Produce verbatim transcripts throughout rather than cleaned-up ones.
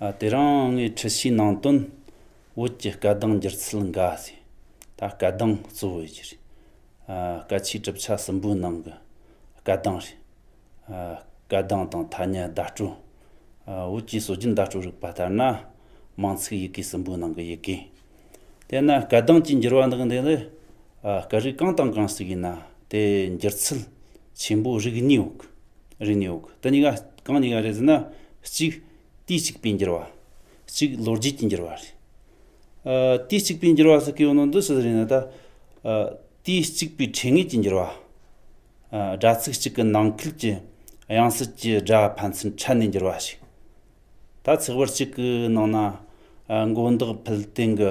ཨ། དེ་རིང་ངའི་འཁྲིད་བྱའི་ནང་དོན། བོད་ཀྱི་སྐད་གདངས་འགྱུར་ཚུལ་འགའ་ཟེར། ད་སྐད་གདངས་གཙོ་བོ་ཡིན་གྱི་རེད། ཨ། སྐད་ཆའི་གྲུབ་ཆ་གསུམ་པོའི་ནང་གི་སྐད་གདངས་རེད། ཨ། སྐད་གདངས་དང་ཐ་སྙད་བརྡ་སྤྲོད། ཨ། བོད་ཀྱི་སྲོལ་རྒྱུན་བརྡ་སྤྲོད་རིག་པ་ལྟར་ན། མིང་ཚིག་ཡི་གེ་གསུམ་པོའི་ནང་གི་ཡི་གེ། དེས་ན་སྐད་གདངས་ཀྱི་འགྱུར་བ་འདི་འདི་ནི། ཨ། སྐད་རིགས་གང་དང་གང་ཞིག་ཡིན་ན་དེ་འགྱུར་ཚུལ་ཆེན་པོ་རིགས་གཉིས་ཡོད་གི། རིགས་གཉིས་ཡོད་གི། དེ་གཉིས་ཀ་གང་གཉིས་ཀ་རེད་ཟེར་ན། གཅིག་དུས་གཅིག་པའི་འགྱུར་བ། གཅིག་ལོ་རྒྱུས་ཀྱི་འགྱུར་བ་རེད། ཨ། དུས་གཅིག་པའི་འགྱུར་བ་ཟེར་གི་ཡོད་ནོ་འདི་ཆི་ཟིག་རེད་ན་ད། ཨ། དུས་གཅིག་པའི་འཕྲོས་ངེས་ཀྱི་འགྱུར་བ། ཨ། སྒྲ་ཚིག་གཅིག་གི་ནང་ཁུལ་གྱི་དབྱངས་གསལ་གྱི་སྒྲ་ཕན་ཚུན་ཕྲད་ནས་འགྱུར་བ་ཞིག། ད་ཚེག་བར་གཅིག་གི་ནང་ན། ཨ། མགོ་འདོགས་ཕུལ་སྟེང་གི་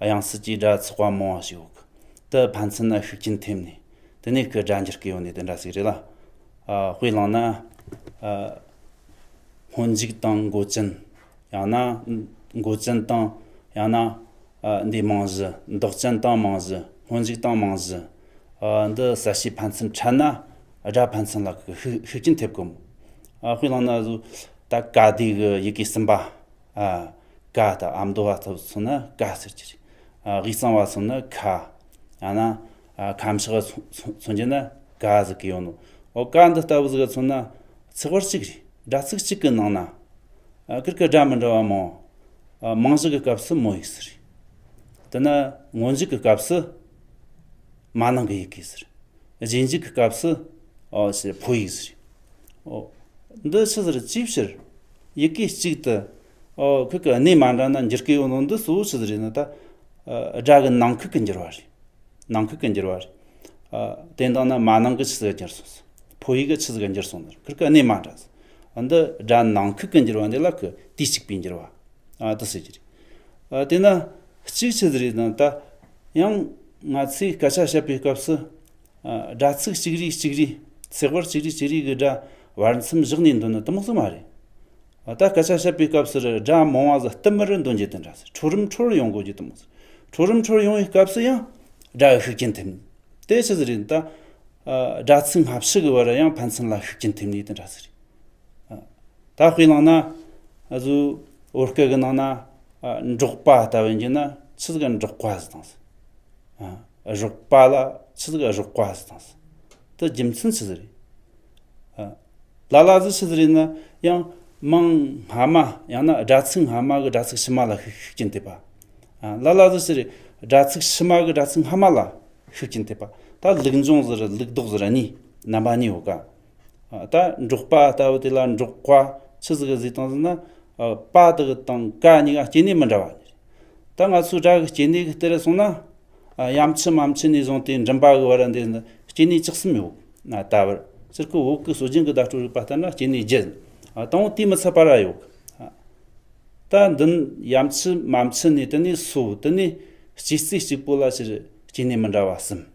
དབྱངས་གསལ་གྱི་སྒྲ་ཚེག་བ་མང་བ་ཞིག་ཡོད་གི། དེ་ཕན་ཚུན་ན་ཤུགས་རྐྱེན་ཐེབས་ནས་དེ་ནས་ཁོའི་སྒྲ་འགྱུར་གི་ཡོད་ནི་དེ་འདྲ་ཞིག་རེད་ལ། ཨ། དཔེ་བླངས་ན། ཨ། སྔོན་འཇུག་དང་མགོ་ཅན། ཡང་ན་མགོ་ཅན་དང་། ཡང་ན། ཨ། འདིའི་མིང་གཞི། འདོགས་ཅན་དང་མིང་གཞི། སྔོན་འཇུག་དང་མིང་གཞི། ཨ། འདི་གསལ་བྱེད་ཕན་ཚུན་ཕྲད་ན་སྒྲ་ཕན་ཚུན་ལ་ཤུགས་ཤུགས་རྐྱེན་ཐེབས་གོ་མོ། ཨ། དཔེ་བླངས་ན་གཟོད་ད་ག་སྡེ་གི་ཡི་གེ་གསུམ་པ། ཨ། ཀ་ད་ཨ་མདོ་བ་ཚོ་སོང་ན་ཀ་ཟེར་གྱི་རེད། ཨ། དབུས་གཙང་བ་སོང་ན་ཁ། ཡང་ན། ཨ། ཁམས་ཕྱོགས་སོང་སོང་སོང་རྒྱུ་ན་ཀ་ཟེར་གི་ཡོད་ནོ། འོ། ཀ་འདི་ལྟ་བུ་ཟིག་སོང་ན་ཚེག་བར་གཅིག་རེད། སྒྲ་ཚིག་གཅིག་གི་ནང་ན། ཨ། ཁིར་ཁིར་སྒྲ་མི་འདྲ་བ་མང་། ཨ། མིང་གཞི་གི་སྐབས་སུ་མོ་ཡིག་ཟེར། དེ་ན་སྔོན་འཇུག་གི་སྐབས་སུ་མ་ནིང་གི་ཡི་གེ་ཟེར། རྗེས་འཇུག་གི་སྐབས་སུ། ཨོ། ཟེར། ཕོ་ཡིག་ཟེར། ཨོ། འདི་ཆི་ཟིག་རེད། ཅིའི་ཕྱིར་ཡི་གེ་གཅིག་ཏུ། ཨོ། ཁིར་གི་གནས་མ་འདྲ་ན་འགྱུར་གི་ཡོད་ནོ་འདི་གཙོ་བོ་ཆི་ཟིག་རེད་ན་ད། ཨ། སྒྲ་གི་ནང་ཁུལ་གི་འགྱུར་བ་རེད། ནང་ཁུལ་གི་འགྱུར་བ་རེད། ཨ། དེ་འདང་ན་མ་ནིང་གི་ཆི་ཟིག་འགྱུར་སོང་ཟེར། ཕོ་ཡིག་གི་ཆི་ཟིག་འགྱུར་སོང་ཟེར། ཁིར་གི་གནས་མ་འདྲ་ཟེར། ཨ། འདི་སྒྲ་ནང་ཁུལ་གི་འགྱུར་བ་འདི་ལ་གི་དུས་གཅིག་པའི་འགྱུར་བ། ཨ། དེ་ཟེར་གྱི་རེད། ཨ། དེ་ན་གཅིག་ཆི་ཟིག་རེད་ན་ད། ཡང་ང་ཚོས་སྐད་ཆ་བཤད་པའི་སྐབས་སུ། ཨ། སྒྲ་ཚིག་གཅིག་རིས་གཅིག་རིས། ཚེག་བར་གཅིག་རིས་གཅིག་རིས་གི་སྒྲ་བར་མཚམས་བཞག་ནས་འདོན་ནི་དེ་མོ་ཟིག་མ་རེད། ཨ། ད་སྐད་ཆ་བཤད་པའི་སྐབས་སུ་སྒྲ་མང་བ་ཟིག་སྟབས་མི་རུ་འདོན་རྒྱུ་དེ་འདྲ་ཟིག། འཕྲོ་རིམ་འཕྲོར་ཡོང་དགོས་རྒྱུ་དེ་མོ་ཟིག། འཕྲོ་རིམ་འཕྲོར་ཡོང་བའི་སྐབས་སུ་ཡང་སྒྲ་གི་ཤུགས་རྐྱེན་ཐེབས་ནས། དེ་ཆི་ཟིག་རེད་ད། ཨ། སྒྲ་ཚིག་སྔ་ཕྱི་གི་བར་ཡང་ཕན་ཚུན་ལ་ཤུགས་རྐྱེན་ཐེབས་ནས་དེ་འདྲ་ཟིག་རེད། ཨ། ད་དཔེ་བླངས་ན། ཨ། གཟོད་བོད་སྐད་གི་ནང་ན། ཨ། འབྲོག་པ་ལྟ་བུ་ཡིན་རྒྱུ་ན་ཆི་ཟིག་ག་འབྲོག་པ་ཟེར་དང་ཟེར། ཨ། རོགས་པ་ལ་ཆི་ཟིག་ག་རོགས་པ་ཟེར་དང་ཟེར། དེ་རྒྱུ་མཚན་ཆི་ཟིག་རེད། ཨ། ལ་ལ་ཟིག་ཆི་ཟིག་རེད་ན་ཡང་མིང་སྔ་མ་ཡང་ན་སྒྲ་ཚིག་སྔ་མ་གི་སྒྲ་ཚིག་ཕྱི་མ་ལ་ཤུགས་ཤུགས་རྐྱེན་ཐེབས་པ། ཨ། ལ་ལ་ཟིག་ཆི་རེད། སྒྲ་ཚིག་ཕྱི་མ་གི་སྒྲ་ཚིག་སྔ་མ་ལ་ཤུགས་རྐྱེན་ཐེབས་པ། ད་ལུགས་འབྱུང་ཟེར་ལུགས་ལྡོག་ཟེར་གཉིས། རྣམ་པ་གཉིས་ཡོད་ཀ། ཨ། ད་འབྲོག་པ་ལྟ་བུ་དེ་ལ་འབྲོག་པ་ཆི་ཟིག་ག་ཟེར་དང་ཟེར་ན། ཨ། པ་དེ་གི་དང་ཀ་གཉིས་ཀ་སྐྱེ་གནས་མི་འདྲ་བ་རེད། ད་ང་ཚོའི་སྒྲ་གི་སྐྱེ་གནས་གི་ལྟར་སོང་ན། ཨ། ཡ་མཆུ་མ་མཆུ་ནས་བཟུང་སྟེ་མགྲིན་པ་གི་བར་འདི་སྐྱེ་གནས་བཅུ་གསུམ་ཡོད། ཨ། ད་བར་ཟེར་གི། བོད་ཀྱི་སྲོལ་རྒྱུན་གྱི་བརྡ་སྤྲོད་རིག་པ་ལྟར་ན་སྐྱེ་གནས་བརྒྱད། ཨ། དང་པོ་དེ་མི་ཚད་པ་ར་ཡོད། ཨ། ད་འདི་ཡ་མཆུ་མ་མཆུ་ནས་དེ་ནས་སོ། དེ་ནས་སྐྱེ་ཚེས་གཅིག་པོ་ལ་ཕྱིར་སྐྱེ་གནས་མི་འདྲ་བ་གསུམ།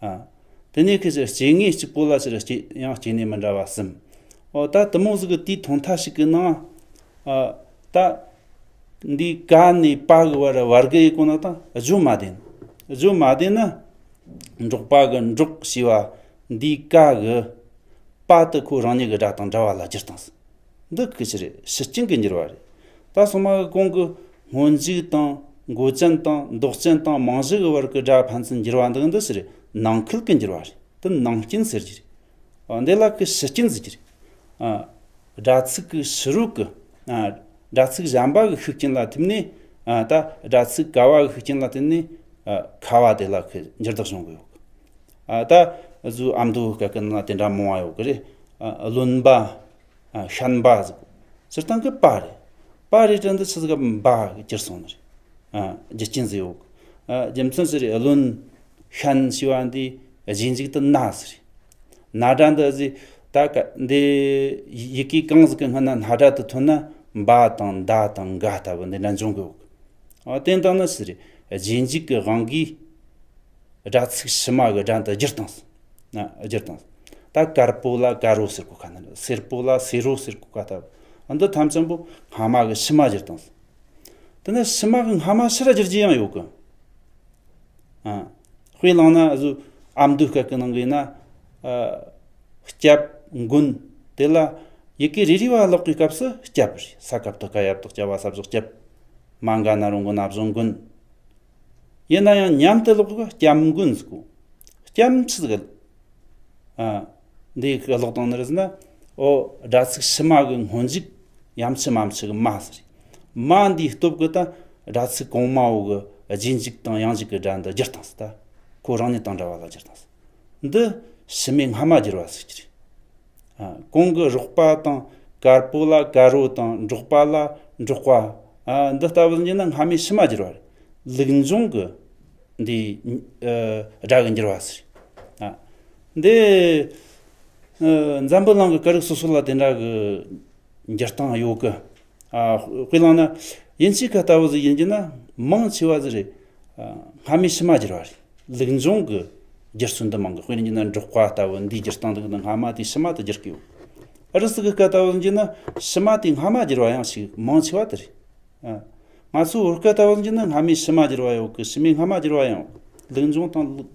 ཨ། དེ་ནས་ཁི་ཕྱིར་སྐྱེ་དངོས་གཅིག་པོ་ལ་ཕྱིར་སྐྱེ་ཡང་སྐྱེ་གནས་མི་འདྲ་བ་གསུམ། ཨོ། ད་དེ་མོ་ཟིག་གི་དེའི་ཐོག་མཐའ་ཞིག་གི་ནང་། ཨ། ད་འདི་ཀ་ནས་པ་གི་བར་བར་གི་ཡི་གོ་ན་ད་བརྗོད་མ་བདེ་ན། བརྗོད་མ་བདེ་ན། འབྲོག་པ་གི་འབྲོག་ཞེས་པ་འདི་ཀ་གི་པ་དེ་ཁོ་རང་ཉིད་ཀྱི་སྒྲ་དང་འདྲ་བ་ལ་བསྒྱུར་བཏང་ཟིག། འདི་གི་ཕྱིར་ཕྱི་རྐྱེན་གྱི་འགྱུར་བ་རེད། ད་སོ་མ་གི་གོང་གི་སྔོན་འཇུག་དང་མགོ་ཅན་དང་འདོགས་ཅན་དང་མིང་གཞི་གི་བར་གྱི་སྒྲ་ཕན་ཚུན་འགྱུར་བ་འདི་འདི་ཕྱིར་ནང་ཁུལ་གྱི་འགྱུར་བ་རེད། དེ་ནང་རྐྱེན་ཟེར་གྱི་རེད། ཨ། འདི་ལ་གི་ཕྱི་རྐྱེན་ཟེར་གྱི་རེད། ཨ། སྒྲ་ཚིག་གི་ཕྱི་རོལ་གྱི། ཨ། སྒྲ་ཚིག་གཞན་པ་གི་ཤུགས་རྐྱེན་ལ་ཐིམ་ནས། ཨ། ད་སྒྲ་ཚིག་ཀ་བ་གི་ཤུགས་རྐྱེན་ལ་བརྟེན་ནས། ཨ། ཁ་བ་དེ་ལ་གི་འགྱུར་ལྡོག་བྱུང་གི་ཡོད། ཨ། ད་གཟོད་ཨ་མདོའི་སྐད་ཀྱི་ནང་ལ་དེ་འདྲ་མང་བ་ཡོད་གི་རེད། ཨ། རློན་པ། ཨ། ཤན་པ་ཟེར། སྤྱིར་བཏང་གི་པ་རེད། པ་རེད་དྲན་དུ་ཆི་ཟིག་ག་འབའ་གི་གྱུར་སོང་ནི་རེད། ཨ། རྒྱུ་རྐྱེན་ཟིག་ཡོད། ཨ། རྒྱུ་མཚན་ཟེར་རེད། རློན་ཤན་ཞེས་པ་འདི་རྗེས་འཇུག་ཏུ་ན་ཟེར་རེད། ན་སྒྲ་འདི་ཟིག་ད་ག་འདི་ཡི་གེ་གང་ཟིག་གི་སྔོན་ན་ན་སྒྲ་དེ་ཐོན་ན་འབའ་དང་མདའ་དང་མགའ་ལྟ་བུ་འདི་འདྲ་འབྱུང་གི་ཡོད། ཨ། དེ་འདང་ན་ཟེར་རེད། རྗེས་འཇུག་གི་དབང་གིས། སྒྲ་ཚིག་ཕྱི་མ་གི་སྒྲ་འདི་བསྒྱུར་བཏང་། ཨ། བསྒྱུར་བཏང་། ད་དཀར་པོ་ལ་དཀར་རོ་ཟེར་གོ་ཁ་ན། སེར་པོ་ལ་སེར་རོ་ཟེར་གོ་ཁ་ད། འདི་ཐམས་ཅད་པོ་སྔ་མ་གི་ཕྱི་མ་བསྒྱུར་བཏང་། དེ་ནས་ཕྱི་མ་གི་སྔ་མ་ཕྱིར་བསྒྱུར་རྒྱུ་ཡང་ཡོད་གི། ཨ། དཔེ་བླངས་ན་གཟོད་ཨ་མདོའི་སྐད་ཀྱི་ནང་གི་ཡིན་ན། ཨ། སྐྱབས་མགོན་དེ་ལ་ ཡི་གེ་རེ་རེ་བ་ཀློག་པའི་སྐབས་སུ་སྐྱབས་རེད། ས་ཀ་བཏགས་སྐ་ཡ་བཏགས་སྐྱ་བ་ས་བཞག་སྐྱབས། མ་འགའ་ན་རོ་མགོ་ན་བཞག་མགོན། ཡིན་ན་ཡང་མཉམ་དུ་ཀློག་གི་སྐྱབས་མགོན་ཟེར་གོ། སྐྱབས་ཆི་ཟིག་ཨ། འདི་གི་ཀློག་སྟངས་ནི་རེད་ཟེར་ན། ཨོ། སྒྲ་ཚིག་ཕྱི་མ་གི་སྔོན་འཇུག་ཡ་མཆུ་མ་མཆུ་གི་མ་ཟེར། མ་འདིའི་སྟོབས་ཀྱིས་ད་སྒྲ་ཚིག་གོང་མ་བོ་གི་རྗེས་འཇུག་དང་ཡང་འཇུག་གི་སྒྲ་འདི་བསྒྱུར་བཏང་ཟེར། ད་ཁོ་རང་ཉིད་དང་འདྲ་བ་ལ་བསྒྱུར་བཏང་ཟེར། འདི་ཕྱི་མའི་སྔ་མ་བསྒྱུར་བ་ཟེར་གྱི་རེད། ཨ། གོང་གི་རོགས་པ་དང་དཀར་པོ་ལ་དཀར་རོ་དང་འབྲོག་པ་ལ་འབྲོག་པ། ཨ། འདི་ལྟ་བུ་ཡིན་ན་སྔ་མའི་ཕྱི་མ་བསྒྱུར་བ་རེད། ལུགས་འབྱུང་གི་འདི། ཨ། སྒྲ་གི་འགྱུར་བ་ཟེར། ཨ། འདི། ཨ། འཛམ་བུ་གླིང་གི་སྐད་རིགས་སོ་སོ་ལ་དེ་འདྲ་གི་འགྱུར་སྟངས་ཡོད་གི། ཨ། དཔེ་བླངས་ན། དབྱིན་ཇིའི་སྐད་ལྟ་བུ་ཟིག་ཡིན་གྱི་ན་མང་ཆེ་བ་ཟིག་རེད། ཨ། སྔ་མའི་ཕྱི་མ་བསྒྱུར་བ་རེད། ལུགས་འབྱུང་གི་བསྒྱུར་ཚུལ་འདི་མང་གི། དཔེར་ན་ཡིན་ན་འབྲོག་པ་ལྟ་བུ་འདིའི་བསྒྱུར་སྟངས་འདི་གི་ནི་སྔ་མ་དེ་ཕྱི་མ་དེ་བསྒྱུར་གི་ཡོད། ཨ། རི་སི་གི་སྐད་ལྟ་བུ་ཟིག་ཡིན་གྱི་ན་ཕྱི་མ་དེ་སྔ་མ་བསྒྱུར་བ་ཡང་ཞིག་མང་ཆེ་བ་དེ་རེད། ཨ། ང་ཚོའི་བོད་སྐད་ལྟ་བུ་ཟིག་ཡིན་གྱི་ན་སྔ་མའི་ཕྱི་མ་བསྒྱུར་བ་ཡོད་གི། ཕྱི་མའི་སྔ་མ་བསྒྱུར་བ་ཡང་ཡོད། ལུགས་འབྱུང་དང་ལུགས།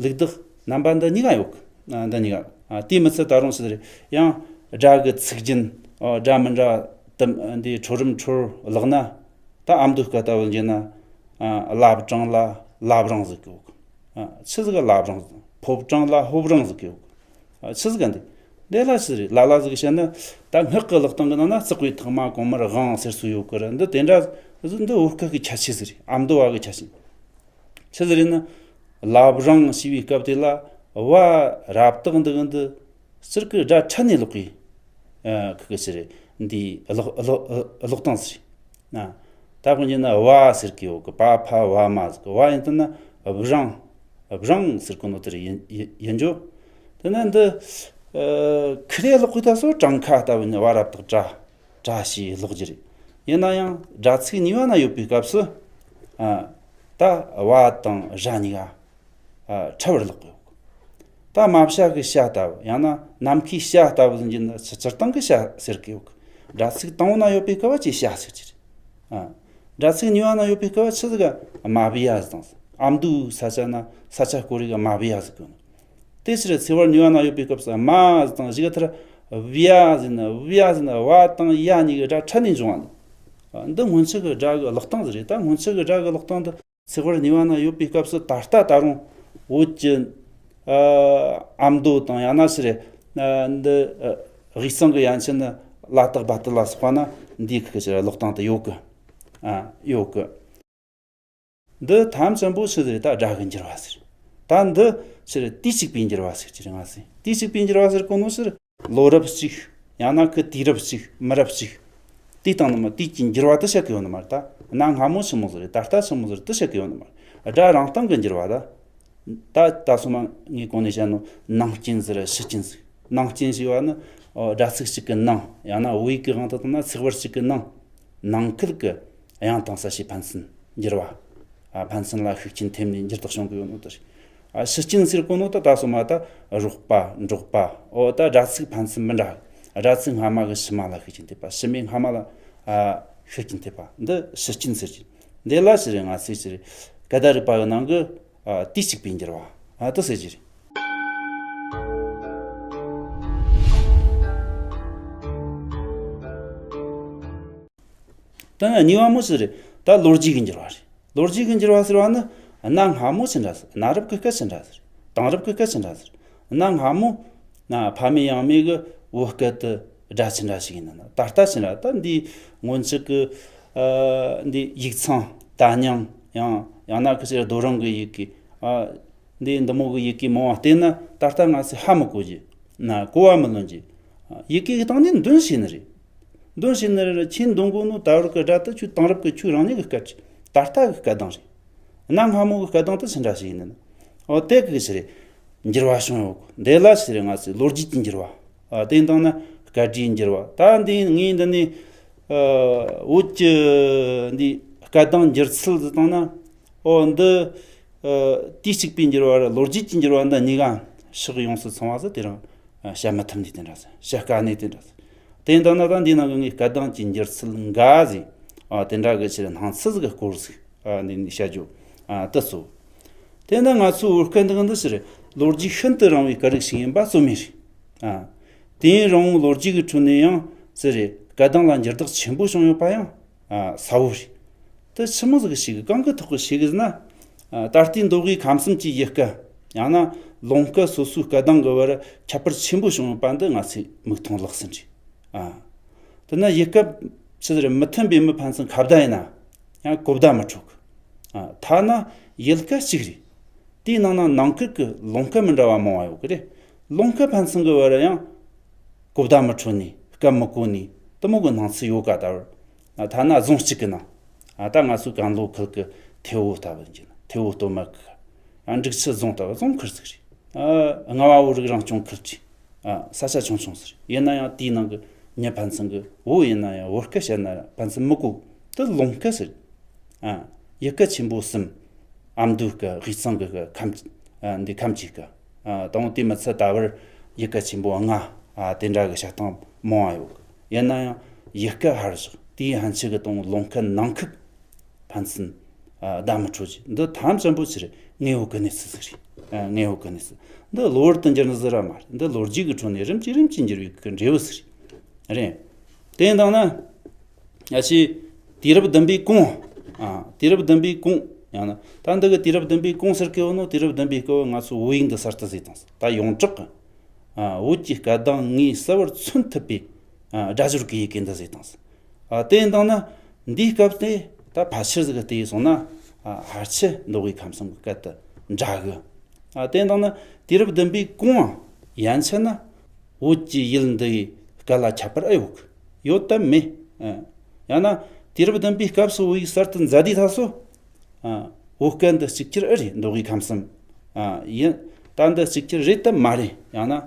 ལུགས་བདག་རྣམ་པ་འདི་གཉིས་ཀ་ཡོད་གི། ཨ། འདི་གཉིས་ཀ། ཨ། དེ་མི་ཚད་ད་རུང་ཞིག་རེད། ཡང་སྒྲ་གི་ཚིག་རྒྱན། ཨ། སྒྲ་མི་འདྲ་དུ་འདི་འཕྲོ་རིམ་འཕྲོར་བརླག་ན། ད་ཨ་མདོའི་སྐད་ལྟ་བུ་ཡིན་གྱི་ན། ཨ། བླ་བྲང་ལ་བླ་བྲང་ཟེར་གི་ཡོད་གི། ཨ། ཆི་ཟིག་ག་བླ་བྲང་ཟེར། ཕོ་བྲང་ལ་ཕོ་བྲང་ཟེར་གི་ཡོད་གི། ཨ། ཆི་ཟིག་ག་འདི། འདི་ལ་ཞིག་རེད། ལ་ལ་ཟིག་བཤད་ན། ད་སྔགས་ཀྱི་ཀློག་སྟངས་ཀྱི་ནང་ན་བརྩེགས་པའི་ཐོག་མ་གོང་མར་དབང་ཟེར་སྲོལ་ཡོད་གི་ར། འདི་དེ་འདྲ་ཟིག། འདི་བོད་སྐད་ཀྱི་ཁྱད་ཆོས་ཟིག་རེད། ཨ་མདོ་བ་གི་ཁྱད་ཆོས། ཆི་ཟིག་རེད་ན། བླ་བྲང་ཞེས་པའི་སྐབས་དེ་ལ་བ་རབ་བཏགས་འདི་གི་འདི་སྤྱིར་གི་སྒྲ་ཕྲལ་ནས་ཀློག་གི། ཨ། ཁི་གི་ཞིག་རེད། འདི་ཀློག་ཀློག་ཀློག་སྟངས་ཟིག་རེད། ཨ། ད་དཔེར་ན་བ་ཟེར་གི་ཡོད་གི། པ་ཕ་བ་མ་ཟེར་གི། བ་ཡིན་དུས་ན་བྲང་། བྲང་ཟེར་གོ་ནོ་དེ་རེད། ཡིན་ཡིན་ཡིན་རྒྱུ། དེ་ན་འདི། ཨ། ཁི་རེ་ཀློག་གི་ད་སོ་བྲང་ཁ་ལྟ་བུ་ནི་བ་རབ་བཏགས་བྲ། བྲ་ཞེས་ཀློག་རྒྱུ་རེད། ཡིན་ན་ཡང་སྒྲ་ཚིག་གཉིས་པ་ན་ཡོད་པའི་སྐབས་སུ། ཨ། ད་བ་དང་ར་གཉིས་ཀ། ཨ། ཕྲལ་བར་ཀློག་གི་ཡོད་གི། ད་རྨ་བྱ་གི་བྱ་ལྟ་བུ། ཡང་ན་ནམ་མཁའི་བྱ་ལྟ་བུ་ཟིག་ཡིན་གྱི་ན་སྤྱིར་བཏང་གི་བྱ་ཟེར་གི་ཡོད་གི། སྒྲ་ཚིག་དང་པོ་ན་ཡོད་པའི་སྐབས་ཀྱི་བྱ་ཟེར་གྱི་རེད། ཨ། སྒྲ་ཚིག་གཉིས་པ་ན་ཡོད་པའི་སྐབས་ཆི་ཟིག་ག་རྨ་བྱ་ཟེར་དང་། ཨ་མདོའི་ས་ཆ་ན་ས་ཆ་སྐོར་རིགས་རྨ་བྱ་ཟེར་གི་ཡོད་ནོ། དེ་ཕྱིར་ཚེག་བར་གཉིས་པ་ན་ཡོད་པའི་སྐབས་སུ་རྨ་ཟེར་དང་གཞུག་གི་མཐར་བྱ་ཟེར་ན། བྱ་ཟེར་ན་བ་དང་ཡ་གཉིས་ཀྱི་སྒྲ་ཕྲལ་ནས་འབྱུང་བ་ནི། ཨ། འདི་སྔོན་ཆད་ཀྱི་སྒྲ་གི་ཀློག་སྟངས་ཟིག་རེད། ད་སྔོན་ཆད་ཀྱི་སྒྲ་གི་ཀློག་སྟངས་འདི་ཚེག་བར་གཉིས་པ་ན་ཡོད་པའི་སྐབས་སུ་ད་ལྟ་ད་རུང་བོད་ཀྱི། ཨ། ཨ་མདོ་དང་ཡང་ན་ཕྱིར། ཨ། འདི། ཨ། དབུས་གཙང་གི་ཡན་ཆད་ནི་ལ་དྭགས་བ་དུ་ལ་སོགས་པ་ན་འདིའི་ཁུག་ཕྱིར་ཀློག་སྟངས་དེ་ཡོད་གི། ཨ། ཡོད་གི། འདི་ཐམས་ཅད་པོ་ཆི་ཟིག་རེད། ད་སྒྲ་གི་འགྱུར་བ་ཟིག་རེད། ད་འདི་ཕྱིར་དུས་གཅིག་པའི་འགྱུར་བ་ཟེར་གྱི་རེད། ང་ཚོས་དུས་གཅིག་པའི་འགྱུར་བ་ཟེར་གོ་ནོ་ཕྱིར་ལོ་རབས་གཅིག། ཡང་ན་ཁི་དུས་རབས་གཅིག། མི་རབས་གཅིག། དེའི་སྟེང་ནས་མར་དུས་ཀྱི་འགྱུར་བ་དེ་བཤད་གི་ཡོད་ནི་མ་རེད། ད་གནའ་སྔ་མོ་ཆི་མོ་ཟིག་རེད། ད་ལྟ་ཆི་མོ་ཟིག་རེད། དེ་བཤད་གི་ཡོད་ནི་མ་རེད། སྒྲ་རང་སྟེང་གི་འགྱུར་བ་ད། ད་ད་སོ་མ་ངས་གོང་ནས་བཤད་ནོ་ནང་རྐྱེན་ཟེར་ཕྱི་རྐྱེན་ཟེར། ནང་རྐྱེན་ཞེས་པ་ནི། ཨོ། སྒྲ་ཚིག་གཅིག་གི་ནང་། ཡང་ན་བོད་ཡིག་གི་དབང་དུ་བཏང་ན་ཚེག་བར་གཅིག་གི་ནང་། ནང་ཁུལ་གྱི་དབྱངས་དང་གསལ་བྱེད་ཕན་ཚུན་འགྱུར་བ། ཨ། ཕན་ཚུན་ལ་ཤུགས་རྐྱེན་ཐེབས་ནས་འགྱུར་ལྡོག་བྱུང་གི་ཡོད་ནོ་དེ་རེད། ཨ། ཕྱི་རྐྱེན་ཟེར་གོ་ནོ་ད་ད་སོ་མ་ད་རོགས་པ་འབྲོག་པ། ཨོ། ད་སྒྲ་ཚིག་ཕན་ཚུན་མི་འདྲ། སྒྲ་ཚིག་སྔ་མ་གི་ཕྱི་མ་ལ་ཤུགས་རྐྱེན་ཐེབས་པ། ཕྱི་མའི་སྔ་མ་ལ། ཨ། ཤུགས་རྐྱེན་ཐེབས་པ། འདི་ཕྱི་རྐྱེན་ཟེར་གྱི། འདི་ལ་ཕྱིར་ང་ཚོས་ཕྱིར་སྐད་བརྡ་རིག་པ་གི་ནང་གི། ཨ། དུས་གཅིག་པའི་འགྱུར་བ། ཨ། དེ་ཟེར་གྱི་རེད། ད་གཉིས་པ་མོ་ཆི་རེད། ད་ལོ་རྒྱུས་ཀྱི་འགྱུར་བ་རེད། ལོ་རྒྱུས་ཀྱི་འགྱུར་བ་ཟེར་བ་ནི་གནའ་སྔ་མོ་ཆི་འདྲ་ཟེར། གནའ་རབས་ཀྱི་སྐད་ཆི་འདྲ་ཟེར། དེང་རབས་ཀྱི་སྐད་ཆི་འདྲ་ཟེར། གནའ་སྔ་མོ་ན་ཕ་མེས་ཡང་མེས་ཀྱི་བོད་སྐད་དུ་སྒྲ་ཆི་འདྲ་ཞིག་ཡིན་ན། ད་ལྟ་ཆི་འདྲ། ད་འདི་སྔོན་ཆད་ཀྱི། ཨ། འདི་ཡིག་ཚང་། ད་སྙིང་། ཡང་ཡང་ན་ཁི་ཆི་རྡོ་རིང་གི་ཡི་གེ། ཨ། འདི་འདི་མོ་གི་ཡི་གེ་མང་བ་བལྟས་ན་ད་ལྟ་ང་ཚོས་ཧ་མི་གོ་རྒྱུ། ན་གོ་བ་མི་ལོན་རྒྱུ། ཡི་གེ་གི་སྟེང་ནས་འདོན་ཤེས་ནི་རེད། འདོན་ཤེས་ནི་རེད། ཁྱེད་འདོན་གོ་ནོ་ད་བར་གི་སྒྲ་དེ་ཁྱོད་དེང་རབས་གི་ཁྱོད་རང་ཉིད་ཀྱི་སྐད་རེད། ད་ལྟ་གི་སྐད་གདངས་རེད། གནའ་སྔ་མོ་གི་སྐད་གདངས་དེ་ཆི་འདྲ་ཞིག་ཡིན་ནི་ན། འོ། དེ་གི་ཆི་རེད། འགྱུར་བ་བྱུང་ཡོད་གི། འདི་ལ་ཆི་རེད། ང་ཚོས་ལོ་རྒྱུས་ཀྱི་འགྱུར་བ། ཨ། དེ་ཡིན་དང་ན་སྐད་སྒྲའི་འགྱུར་བ། ད་འདི་ངས་འདི་ནས། ཨ། བོད་ཀྱི་འདི་སྐད་གདངས་འགྱུར་ཚུལ་ཟེར་བཏང་ན། ཨོ། འདི། ཨ། དུས་གཅིག་པའི་འགྱུར་བ་ར་ལོ་རྒྱུས་ཀྱི་འགྱུར་བ་འདི་གཉིས་ཀ་ཕྱོགས་ཡོངས་སུ་ཚང་བ་ཟེར། དེ་རིང་བཤད་མི་ཐུབ་ནི་དེ་འདྲ་ཟེར། བཤད་དཀའ་ནི་དེ་འདྲ་ཟེར། དེ་ཡིན་དང་ན་ད་འདི་ནང་གི་ངས་སྐད་གདངས་ཀྱི་འགྱུར་ཚུལ་འགའ་ཟིག། ཨ། དེ་འདྲ་གི་ཕྱིར་སྣང་ཚུལ་ཟིག་གི་སྐོར་ཟིག། ཨ། འདི་ནས་བཤད་རྒྱུ། ཨ། དེ་ཚོ། དེ་ནི་ང་ཚོའི་བོད་སྐད་འདི་འདི་ཕྱིར་ལོ་རྒྱུས་ཤིན་ཏུ་རིང་བའི་སྐད་རིགས་ཤིག་ཡིན་པ་རྩོད་མེད་རེད། ཨ། དུས་ཡུན་རིང་བོའི་ལོ་རྒྱུས་ཀྱི་ཁྲོད་ནས་ཡང་ཟེར་རེད། སྐད་གདངས་ལ་འགྱུར་ལྡོག་ཆེན་པོ་བྱུང་ཡོད་པ་ཡང་ཨ་གསལ་བོ་རེད། དེ་ཆི་མོ་ཟིག་ཤེས་གི། གང་གི་ཐོག་གི་ཤེས་གི་ཟེར་ན། ཨ་ད་ལྟའི་མདོ་དབུས་ཁམས་གསུམ་གྱི་ཡུལ་སྐད་ཡང་ན་ལུང་སྐད་སོ་སོའི་སྐད་གདངས་ཀྱི་བར་ཁྱད་པར་ཆེན་པོ་བྱུང་ཡོད་པ་འདི་ང་ཚོས་མིག་མཐོང་ལག་ཟིན་རེད། ཨ་དེ་ན་ཡུལ་སྐད་ཆི་ཟེར་མི་མཐུན་པའི་མི་ཕན་ཚུན་ཁ་བརྡ་ཡིན་ན་ཡང་གོ་བརྡ་མི་འཕྲོད་གི། ཨ་ཐ་ན་ཡུལ་སྐད་གཅིག་རེད། དེའི་ནང་ན་ནང་ཁུལ་གྱི་ལུང་སྐད་མི་འདྲ་བ་མང་བ་ཡོད་གི་རེད། ལུང་སྐད་ཕན་ཚུན་གྱི་བར་ཡང་གོ་བརྡ་མི་འཕྲོད་ནས་སྐད་མི་གོ་ནས་དེ་མོ་གི་སྣང་ཚུལ་ཡོད་ག། ད་བར་ཐ་ན་རྫོང་གཅིག་གི་ནང་ཨ་ད་ང་ཚོའི་ཀན་ལྷོ་ཁུལ་གྱི་ཐེ་བོ་ལྟ་བུ་ཡིན་གྱི་ན་ཐེ་བོ་སྟོད་སྨད་གི་ཨ་འབྲུག་ཆུ་རྫོང་ལྟ་བུ་རྫོང་ཁུལ་ཟིག་རེད། ཨ་རྔ་བ་བོད་རིགས་རང་སྐྱོང་ཁུལ་གྱི་ཨ་ས་ཆ་ཆུང་ཆུང་ཟིག་རེད། ཡིན་ན་ཡང་དེའི་ནང་གི་མི་ཕན་ཚུན་གྱི་བོད་ཡིན་ན་ཡང་བོད་སྐད་བཤད་ན་ཕན་ཚུན་མི་གོ། དེ་ལུང་སྐད་ཟེར། ཨ་ཡུལ་སྐད་ཆེན་པོ་གསུམ། ཨ་མདོའི་སྐད། དབུས་གཙང་གི་སྐད། ཁམས། ཨ་འདི་ཁམས་ཀྱི་སྐད། ཨ་དང་པོ་དེ་མི་ཚད་ད་བར་ཡུལ་སྐད་ཆེན་པོ་ལྔ། ཨ་དེ་འདྲ་གི་བཤད་སྟངས་མང་བ་ཡོད། ཡིན་ན་ཡང་ཡུལ་སྐད་ཧར་བཞག་དེའི་ཕན་ཆད་གི་དང་ལུང་སྐད་ནང་ཁུལ་ཕན་ཚུན་ཨ་བརྡ་མི་འཕྲོད་ཅིག་འདི་ཐམས་ཅད་པོ་ཕྱིར་དངོས་པོ་གི་གནས་ཚུལ་ཟིག་རེད། ཨ་དངོས་པོ་གི་གནས་ཚུལ་འདི་གློ་བུར་དུ་འགྱུར་ནི་ཟིག་ར་མ་རེད། འདི་ལོ་རྒྱུས་ཀྱི་ཁྲོད་ནས་རིམ་གྱིས་རིམ་གྱིས་འགྱུར་བའི་གི་འབྲས་བུ་ཟིག་རེད། རེད། དེ་ཡིན་དང་ན། ཡ་ཆེ། དུས་རབས་བདུན་པའི་གོང་། ཨ་དུས་རབས་བདུན་པའི་གོང་། ཡང་ན་ད་འདི་གི་དུས་རབས་བདུན་པའི་གོང་ཟེར་གི་ཡོད་ནོ། དུས་རབས་བདུན་པའི་སྐབས་ང་ཚོ་བོད་ཡིག་འདི་གསར་དུ་བཟོས་བཏང་ཟིག་ད་ཡོངས་གྲགས་ཀྱི་ཨ་བོད་ཀྱི་སྐད་གདངས་ངོས་གསལ་བར་མཚོན་ཐུབ་པའི་ཨ་སྒྲ་སྦྱོར་གྱི་ཡི་གེ་འདི་བཟོས་བཏང་ཟིག་ཨ་དེ་ཡིན་དང་ན་འདིའི་སྐབས་དེ་ད་ཕལ་ཆེར་ཟིག་གི་བལྟས་སོང་ན་ཨ་ཕལ་ཆེར་མདོ་དབུས་ཁམས་གསུམ་གྱི་སྐད་དུ་འདྲ་གི། ཨ་དེ་ཡིན་དང་ན་དུས་རབས་བདུན་པའི་གོང་ཡན་ཆད་ན། བོད་ཀྱི་ཡུལ་འདི་ཡི་སྐད་ལ་ཁྱད་པར་ཨེ་ཡོད་གི། ཡོད་དམ་མེད། ཨ་ཡང་ན་དུས་རབས་བདུན་པའི་སྐབས་སུ་བོད་ཡིག་གསར་དུ་མཛད་དུས་ད་སོ། ཨ་བོད་སྐད་འདི་གཅིག་གྱུར་ཨེ་རེད། མདོ་དབུས་ཁམས་གསུམ། ཨ་ཡིན། ད་འདི་གཅིག་གྱུར་རེད་དམ་མ་རེད། ཡང་ན་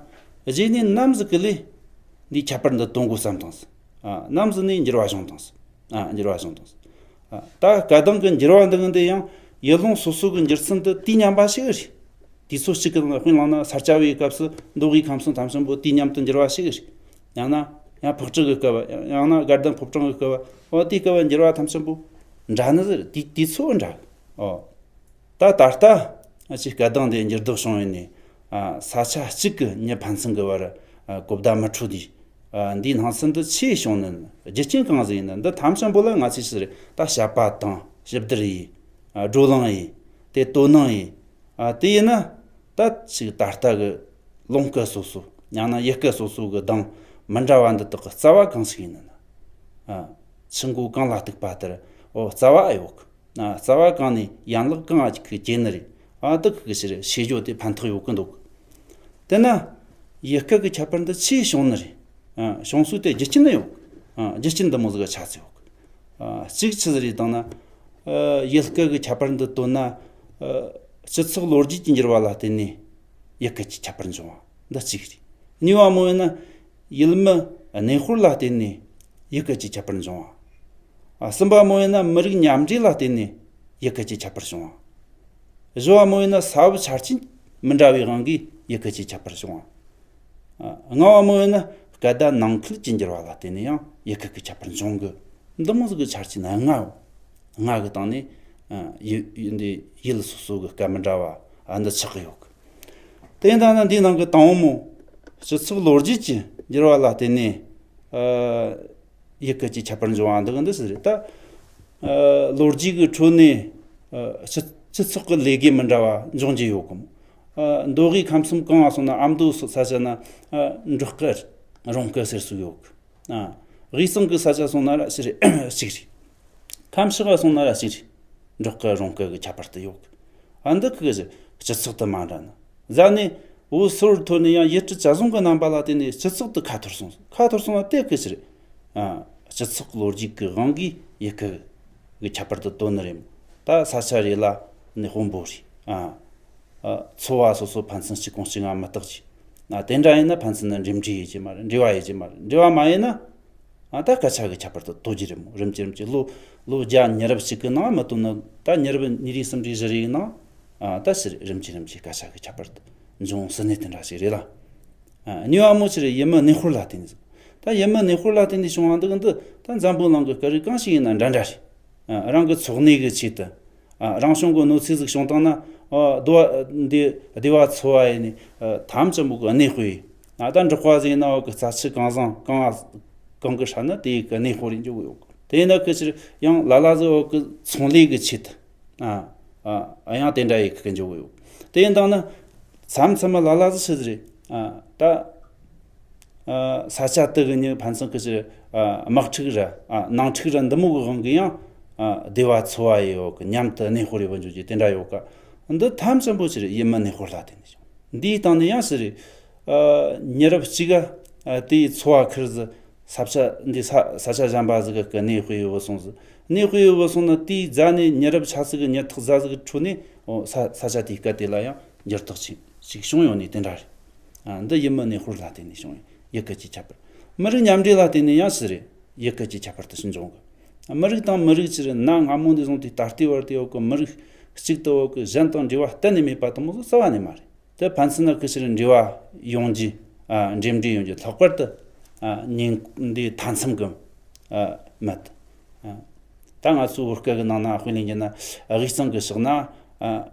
རྗེས་ནས་ནམ་ཟིག་གི་ལས་འདིའི་ཁྱད་པར་འདི་སྟོན་དགོས་བསམ་བཏང་ཟིག་ཨ་ནམ་ཟིག་ནས་འགྱུར་བ་བྱུང་བཏང་ཟིག་ཨ་འགྱུར་བ་བྱུང་བཏང་ཟིག་ཨ་ད་སྐད་གདངས་ཀྱི་འགྱུར་བ་འདི་གི་འདི་ཡང་ཡུལ་ལུང་སོ་སོ་གི་འགྱུར་ཚུལ་འདི་དུས་མཉམ་པ་ཞིག་རེད། དུས་ཚོད་གཅིག་གི་ནང་དཔེར་བླངས་ན་ས་སྐྱ་པའི་སྐབས་སུ་མདོ་དབུས་ཁམས་གསུམ་ཐམས་ཅད་པོ་དུས་མཉམ་དུ་འགྱུར་བ་ཞིག་རེད། ཡང་ན་ཡང་ཕག་གྲུ་གི་སྐབས་པ། ཡང་ན་དགའ་ལྡན་ཕོ་བྲང་གི་སྐབས་པ། འོ་དེའི་སྐབས་པ་འགྱུར་བ་ཐམས་ཅད་པོ་འདྲ་ནི་ཟེར། དུས་དུས་ཚོད་འདྲ། ཨོ། ད་ད་ལྟ་ཨ་ཅིག་སྐད་གདངས་དེ་འགྱུར་ལྡོག་བྱུང་བས་ནས་ཨ་ས་ཆ་གཅིག་གི་མི་ཕན་ཚུན་གི་བར་ཨ་གོ་བརྡ་མི་འཕྲོད་དུས། ཨ་འདིའི་སྣང་ཚུལ་འདི་ཆེས་བྱུང་ནི་རྒྱུ་རྐྱེན་གང་ཟིག་ཡིན་ན། འདི་ཐམས་ཅད་པོ་ལ་ང་ཚོས་ཟེར་ད་བཤད་པ་དང་ཞིབ་བསྡུར་ཡིས། ཨ་བགྲོ་གླེང་ཡིས། དེ་དོ་སྣང་ཡིས། ཨ་དེ་ཡིན་ན་ད་ཅིག་ད་ལྟ་གི་ལུང་སྐད་སོ་སོ་ཡང་ན་ཡུལ་སྐད་སོ་སོ་གི་གདངས་མི་འདྲ་བ་འདི་དག་གི་རྩ་བ་གང་ཞིག་ཡིན་ན། ཨ་ཆུ་མགོ་གངས་ལ་གཏུགས་པ་ལྟར། ཨོ་རྩ་བ་ཨེ་ཡོད་གི། ཨ་རྩ་བ་གང་ནས་ཡན་ལག་གང་ཨ་ཅིག་གི་སྐྱེ་ནི་རེད། ཨ་དག་གི་ཕྱིར་ཤེས་རྒྱུ་དེ་ཕན་ཐོགས་ཡོད་གི་འདུག་དེ་ན་ཡུལ་སྐད་ཀྱི་ཁྱད་པར་འདི་ཆེས་བྱུང་ནི་རེད། ཨ་བྱུང་ས་དེ་རྒྱུ་རྐྱེན་ནི་ཡོད། ཨ་རྒྱུ་རྐྱེན་འདི་མོ་ཟིག་ག་ཆ་ཚང་ཡོད། ཨ་གཅིག་ཆི་ཟིག་རེད་བཏང་ན། ཨ་ཡུལ་སྐད་ཀྱི་ཁྱད་པར་འདི་བཏོན་ན། ཨ་སྤྱི་ཚོགས་ལོ་རྒྱུས་ཀྱི་འགྱུར་བ་ལ་བརྟེན་ནས་ཡུལ་སྐད་ཀྱི་ཁྱད་པར་འབྱུང་བ་འདི་གཅིག་རེད། གཉིས་པ་མོ་ཡིན་ན། ཡུལ་མི་གནས་སྤོར་ལ་བརྟེན་ནས་ཡུལ་སྐད་ཀྱི་ཁྱད་པར་འབྱུང་བ། ཨ་གསུམ་པ་མོ་ཡིན་ན་མི་རིགས་མཉམ་འདྲེས་ལ་བརྟེན་ནས་ཡུལ་སྐད་ཀྱི་ཁྱད་པར་བྱུང་བ། བཞི་བ་མོ་ཡིན་ན་ས་བབ་ཆ་རྐྱེན་མི་འདྲ་བའི་དབང་གིས་ཡུལ་སྐད་ཀྱི་ཁྱད་པར་བྱུང་བ། ཨ་ལྔ་བ་མོ་ཡིན་ན་སྐད་བརྡ་ནང་ཁུལ་གྱི་འགྱུར་བ་ལ་བརྟེན་ནས་ཡང་ཡུལ་སྐད་ཀྱི་ཁྱད་པར་འབྱུང་གི། འདི་མོ་ཟིག་གི་ཆ་རྐྱེན་ལྔ་ཡོད། ལྔ་གི་སྟེང་ནས་ཨ་ཡུལ་ཡུལ་འདི་ཡུལ་སོ་སོ་གི་སྐད་མི་འདྲ་བ་ཨ་འདི་ཆགས་ཀྱི་ཡོད་གི། དེ་ཡིན་ད་ན་འདིའི་ནང་གི་དང་པོ་མོ་སྤྱི་ཚོགས་ལོ་རྒྱུས་ཀྱི་འགྱུར་བ་ལ་བརྟེན་ནས་ཨ་ཡུལ་སྐད་ཀྱི་ཁྱད་པར་འབྱུང་བ་འདི་གི་འདི་ཟེར་རེད་ད། ཨ་ལོ་རྒྱུས་ཀྱི་ཁྲོད་ནས་ཨ་སྤྱི་སྤྱི་ཚོགས་ཀྱི་ལས་འགན་མི་འདྲ་བ་འབྱུང་རྒྱུ་ཡོད་གི་མོ། ཨ་མདོ་དབུས་ཁམས་གསུམ་གང་བ་སོང་ན་ཨ་མདོ་ས་ཆ་ན་ཨ་འབྲོག་སྐད་རོང་སྐད་ཟེར་སྲོལ་ཡོད་གི། ཨ་དབུས་གཙང་གི་ས་ཆ་སོང་ན་ར་ཞིག་རེད་ཞིག་རེད། ཁམས་ཕྱོགས་ལ་སོང་ན་ར་ཞིག་རེད། འབྲོག་སྐད་རོང་སྐད་ཀྱི་ཁྱད་པར་དུ་ཡོད། ཨ་འདི་ཁུ་གི་སྤྱི་ཚོགས་དུ་མ་འདྲ་ན། ཟ་ནས་བོད་སིལ་བུར་ཐོར་ནས་ཡང་ཡུལ་གྲུ་བྱ་བཟུང་གི་རྣམ་པ་ལ་བརྟེན་ནས་སྤྱི་ཚོགས་དུ་ཁ་འཐོར་སོང་། ཁ་འཐོར་སོང་བ་དེ་ཁུ་ཕྱིར། ཨ་སྤྱི་ཚོགས་ལོ་རྒྱུས་ཀྱི་དབང་གིས་ཡུལ་སྐད་ཀྱི་ཁྱད་པར་དུ་དོན་ནི་རེད། ད་ས་ཆ་རེ་ལ་ནི་དཔོན་པོ་རེད། ཨ། ཨ་འཚོ་བ་སོ་སོ་ཕན་ཚུན་གཅིག་གོང་གཅིག་ང་མི་རྟག་ཅིག་ཨ་དེ་འདྲ་ཡིན་ན་ཕན་ཚུན་ནི་འགྲིམ་འགྲུལ་ཡེད་ཀྱི་མ་རེད། འབྲེལ་བ་ཡེད་ཀྱི་མ་རེད། འབྲེལ་བ་མ་ཡེད་ན་ཨ་ད་སྐད་ཆ་གི་ཁྱད་པར་དུ་དོ་རྒྱུ་རེད་མོ། རིམ་གྱིས་རིམ་གྱིས་ལོ་ལོ་བརྒྱ་ཉི་རབས་གཅིག་གི་ནང་མ་དོ་ན་ད་ཉི་རབས་གཉིས་རེ་གསུམ་རེ་བཞི་རེ་གི་ནང་ཨ་ད་ཕྱིར་རིམ་གྱིས་རིམ་གྱིས་སྐད་ཆ་གི་ཁྱད་པར་དུ་འབྱུང་སྲིད་ནི་དེ་འདྲ་ཞིག་རེད་ལ། ཨ་གཉིས་པ་མོ་ཆི་རེད། ཡུལ་མི་གནས་སྤོར་ལ་བརྟེན་ནས་ཟེར། ད་ཡུལ་མི་གནས་སྤོར་ལ་བརྟེན་ནས་བྱུང་བ་འདི་གི་འདི་ད་འཛམ་བུ་གླིང་གི་སྐད་རིགས་གང་ཞིག་ཡིན་ན་འདྲ་འདྲ་རེད། ཨ་རང་གི་འཚོ་གནས་ཀྱི་ཆེད་དུ། ཨ་རང་བྱུང་གི་གནོད་འཚེ་ཟིག་བྱུང་བཏང་ན། ཨ་སྡོ་བ་འདི་སྡེ་བ་ཚོ་བ་ཡིན་ནི་ཨ་ཐམས་ཅད་པོ་གི་གནས་སྤོས། ན་ད་འབྲོག་པ་ཟིག་ན་འོག་གི་རྩྭ་ཆུ་གང་བཟང་གང་ང་གང་གི་ཧྲ་ན་དེ་གི་གནས་སྤོ་རེ་འཇོག་གི་ཡོད་གི། དེ་ན་གི་ཕྱིར་ཡང་ལ་ལ་ཟིག་འོག་གི་ཚོང་ལས་གི་ཆེད་དུ་ཨ་ཨ་ཡང་དེ་འདྲ་ཡི་གི་འཇོག་གི་ཡོད། དེ་ཡིན་དང་ན་མཚམས་མཚམས་ལ་ལ་ཟིག་ཆི་ཟིག་རེད། ཨ་ད་ཨ་ས་ཆ་དེ་གི་ནི་ཕན་ཚུན་གི་ཕྱིར་ཨ་དམག་འཁྲུག་ར་ཨ་ནང་འཁྲུག་ར་འདི་མོ་གི་དབང་གི་ཡང་ཨ་སྡེ་བ་ཚོ་བ་ཡི་འོག་གི་མཉམ་དུ་གནས་སྤོ་རེ་བ་འཇོག་རྒྱུ་དེ་འདྲ་ཡོད་ག། འདི་ཐམས་ཅད་པོ་ཕྱིར་ཡུལ་མི་གནས་སྤོ་ལྷ་དེ་ནི་བྱུང་། འདིའི་སྟེང་ནས་ཡང་ཕྱིར་ཨ་མྱི་རབས་གཅིག་ག་ཨ་དེའི་ཚོ་བ་ཁུར་ཟིག་ས་ཆ་འདི་ས་ས་ཆ་གཞན་པ་ཟིག་གི་གནས་སྤོ་ཡི་བུད་སོང་ཟིག། གནས་སྤོ་ཡི་བུད་སོང་ན་དེའི་རྫ་ནས་མྱི་རབས་ཆ་ཟིག་གི་མྱི་ཐག་རྫ་ཟིག་གི་ཁྲོད་ནས་ཨོ་ས་ས་ཆ་དེའི་སྐད་དེ་ལ་ཡང་འགྱུར་ལྡོག་ཅིག་ཅིག་བྱུང་ཡོད་ནི་དེ་འདྲ་རེད། ཨ་འདི་ཡུལ་མི་གནས་སྤོ་ལྷ་དེ་ནས་བྱུང་ཡི་ཡུལ་སྐད་ཀྱི་ཁྱད་པར། མི་རིགས་མཉམ་འདྲེས་ལ་བརྟེན་ནས་ཡང་ཕྱིར་རེད། ཡུལ་སྐད་ཀྱི་ཁྱད་པར་དུ་ཕྱིར་འབྱུང་གི། མི་རིགས་དང་མི་རིགས་ཕྱིར་གནའ་སྔ་མོ་ནས་བཟུང་སྟེ་ད་ལྟའི་བར་དུ་ཡོད་གི་མི་རིགས་གཅིག་ཏུ་ཡོད་གི་གཞན་དང་འབྲེལ་བ་གཏན་ནས་མེད་པ་དེ་མོ་ཟིག་རྩ་བ་ནས་མ་རེད། དེ་ཕན་ཚུན་ན་གི་ཕྱིར་འབྲེལ་བ་ཡོང་རྒྱུ་ཨ་འབྲེལ་འདྲིས་ཡོང་རྒྱུ་ལྷག་པར་དུ་ཨ་ཉིན་འདིའི་མཐའ་མཚམས་གི་ཨ་མི་དེ་ཨ་ད་ང་ཚོའི་བོད་སྐད་གི་ནང་ན་དཔེ་ལེན་རྒྱུ་ན་དབུས་གཙང་གི་ཕྱོགས་ན་ཨ་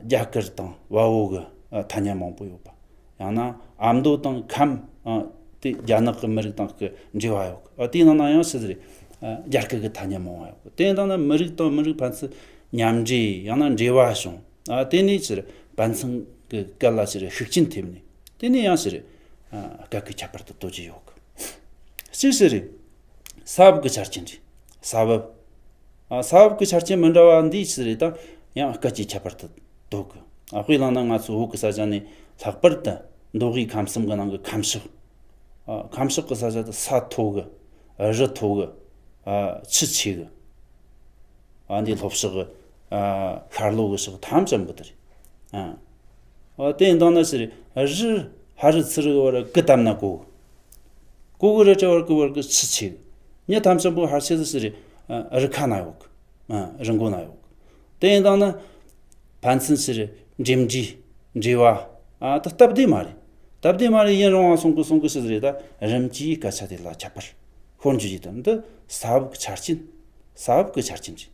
རྒྱ་གར་དང་བལ་བོ་གི་ཨ་ཐ་སྙད་མང་པོ་ཡོད་པ། ཡང་ན་ཨ་མདོ་དང་ཁམས་ཨ་དེ་རྒྱ་ནག་གི་མི་རིགས་དང་གི་འབྲེལ་བ་ཡོད་གི། ཨ་དེའི་ནང་ན་ཡང་ཕྱི་ཟེར་ཨ་རྒྱ་སྐད་གི་ཐ་སྙད་མང་བ་ཡོད་གི། དེ་ཡིན་དང་ན་མི་རིགས་དང་མི་རིགས་ཕན་ཚུན་མཉམ་འདྲེས་ཡང་ན་འབྲེལ་བ་བྱུང་། ཨ་དེ་ནས་ཕྱིར་ཕན་ཚུན་གི་སྐད་ལ་ཕྱིར་ཤུགས་རྐྱེན་ཐེབས་ནས་དེ་ནས་ཡང་ཕྱིར་ཨ་སྐད་གི་ཁྱད་པར་དུ་དོད་ཀྱི་ཡོད་གི། གཅིག་ཕྱིར་ས་བབ་གི་ཆ་རྐྱེན་རེད། ས་བབ། ཨ་ས་བབ་ཀྱི་ཆ་རྐྱེན་མི་འདྲ་བ་འདིའི་ཕྱིར་རེད་དང་ཡང་སྐད་ཀྱི་ཁྱད་པར་དུ་འདུག་གི། ཨ་དཔེ་བླངས་ན་ང་ཚོ་བོད་ཀྱི་ས་ཆ་ནས་ལྷག་པར་དུ་མདོ་དབུས་ཁམས་གསུམ་གྱི་ནང་གི་ཁམས་ཕྱོགས། ཨ་ཁམས་ཕྱོགས་ཀྱི་ས་ཆ་དེ་ས་མཐོ་གི། རི་མཐོ་གི། ཨ་ཆུ་ཆེ་གི། ཨ་འདི་ལྷོ་ཕྱོགས་གི། ཨ་ཤར་ལྷོ་གི་ཕྱོགས་ཐམས་ཅད་པོ་དེ་རེད། ཨ་ཨ་དེ་ཡིན་དང་ན་ཕྱིར་རི་ཕ་རི་ཚུ་རི་གི་བར་གི་དམ་ན་གོ་གི། གོ་གི་རི་བྲག་བར་གི་བར་གི་ཆུ་ཆེ་གི། མྱི་ཐམས་ཅད་པོ་ཕལ་ཆེར་ཕྱིར་ཨ་རི་ཁ་ན་ཡོད་གི། ཨ་རི་མགོ་ན་ཡོད་གི། དེ་ཡིན་དང་ན་ཕན་ཚུན་ཕྱིར་འབྲེལ་འདྲིས་འབྲེལ་བ་ཨ་ད་སྟབས་བདེ་མ་རེད། སྟབས་བདེ་མ་རེད། ཡུན་རིང་བ་སོང་གི་སོང་གི་ཕྱིར་རེད། ད་རིམ་གྱིས་སྐད་ཆ་དེ་ལ་ཁྱད་པར་ཤོར་འཇུག་ཡིན་དང་འདི་ས་བབ་ཀྱི་ཆ་རྐྱེན། ས་བབ་ཀྱི་ཆ་རྐྱེན་རེད།